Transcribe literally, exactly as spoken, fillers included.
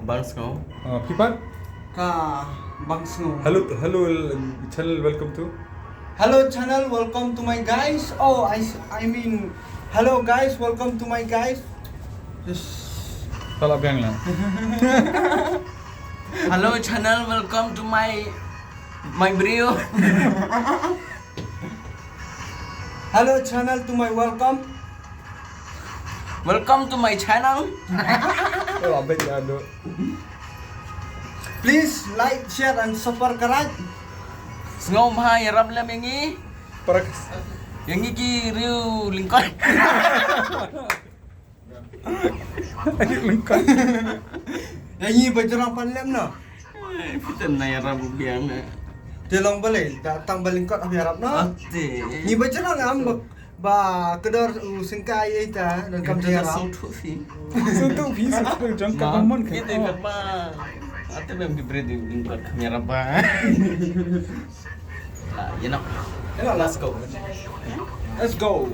Bang sngew. Uh, Pipat? Ka bang sngew. Hello, hello, channel, welcome to. Hello channel, welcome to my guys. Oh, I, I mean, hello guys, welcome to my guys. Just Salah biang lah. Hello channel, welcome to my my brio. Hello channel to my welcome. Welcome to my channel. Oh, abek ya do. Please like, share and subscribe. Sngewbha ïarap lem ïa ngi. Para Ïa ngi ki riew lyngkot. lyngkot. Ïa ngi ba jrong pan lem na. Phi tip na ïarap biang na. Te long balei, da tang ba lyngkot hap ïarap na. Ate. Ngi ba jrong am ba, ba kdor u sengkai ita dan kam Kata dah ïarap. sawt thuh phi. Sawt thuh phi, sawt thuh jong ka mon ka. Ite kat ba. Ate mem ki bred lyngkot kam ïarap ba. Ah, you know. Let's go. Let's go.